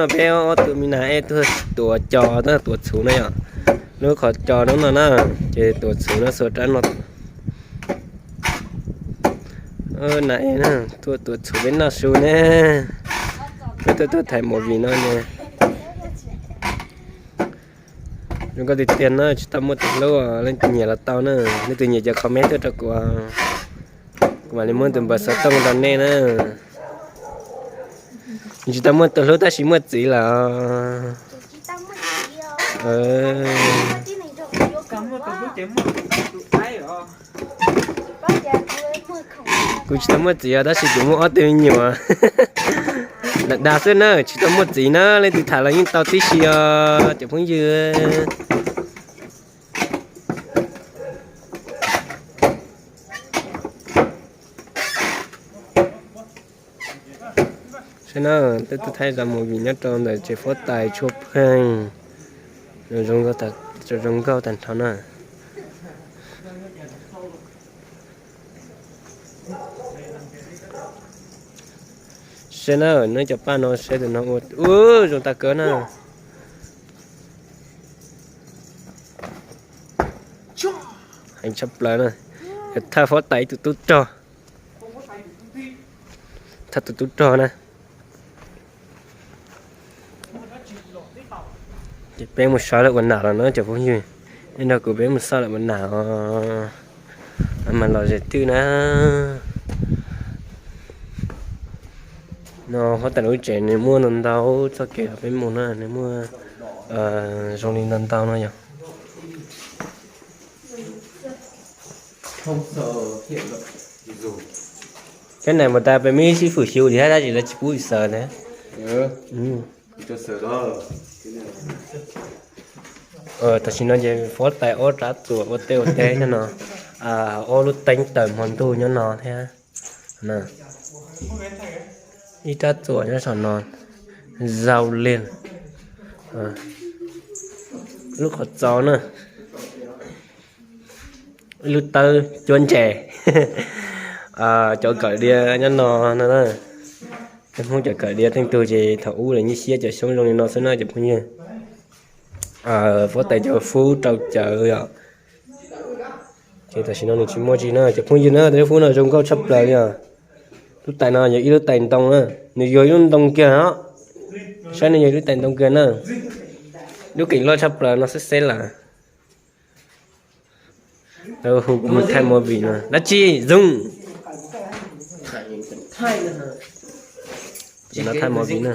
Peb ob tug me nas ej tuaj tuav cos, tuaj tuav txhuv na yom. Lub qhov cos no no na, ces tuav txhuv no xuas rab no. Nas ej na, tuaj tuav txhuv peb noj su ne. Peb tuaj tuaj thaij movie no ne. Zoo nkauj tiag tiag na, tsis tau muaj tus hlub, leej twg nyiam los tau na. Leej twg nyiam ces comment tuaj rau kuv, kuv mam li muab tus npawb xov tooj rau nej na. Tsis tau muaj tus hlub tab sis muaj txiv lawm. Kuv tsis tau muaj txiv os, tab sis kuv muaj ob tug me nyuam. Dag dag xwb na, tsis tau muaj txiv na, leej twg tham los yeej tau tib si os cov phooj ywg. Saib na, twb tuaj thaij zaj movie nyob rau ntawm tsev huab tais Tshuaj Pheej. Zoo nkauj tag nrho na. Saib na, neb cov paj no saib tus no ua, ua zoo tag kawg na. Heev tshaj plaws na. Yog thaj huab tais ib tug tub rog. Thaj tus tub rog na. Ces peb mus saib lawv ua nas los na cov phooj ywg. Nej nrog kuv peb mus saib lawv ua nas os. Mas lom zem twg na. No huab tais lub tsev nws muaj ntau ntau txoj kev los peb mus na, nws muaj zoo li ntau ntau no yog. Thiab na, mus tas peb me sib fwm xyu li hab dab tsi lawv tsis pub xaws na. Tam sim no ces huab tais ob rab txuas ua tej ua teb nyob no, ob lub teeb taws hmo ntuj nyob no thiab. Ib rab txuas nyob saum no, zau li lub qhov txos na. Ib lub tawb cuab ntses. Cov kawm diav nyob no no. Tej Hmoob cov kawm diav teej tug ces thaum ub lawv nyuaj siab cov xyoob zoo li no xwb na cov phooj ywg. Huab tais Cauv Fub rau cawv yom. Ces tam sim no nws tsis muaj tsi na cov phooj ywg na, tus Cauv Fub no zoo nkauj tshaj plaws li os. Lub tais no yog ib lub tais ntoo na, nws yog ib lub ntoo kiag os. Saib nws yog ib lub tais ntoo kiag na. Lub keem loj tshaj plaws no xwb xwb lawm. Lawv hu kuv mus thaij movie no dab tsi zoo. Thaij movie na.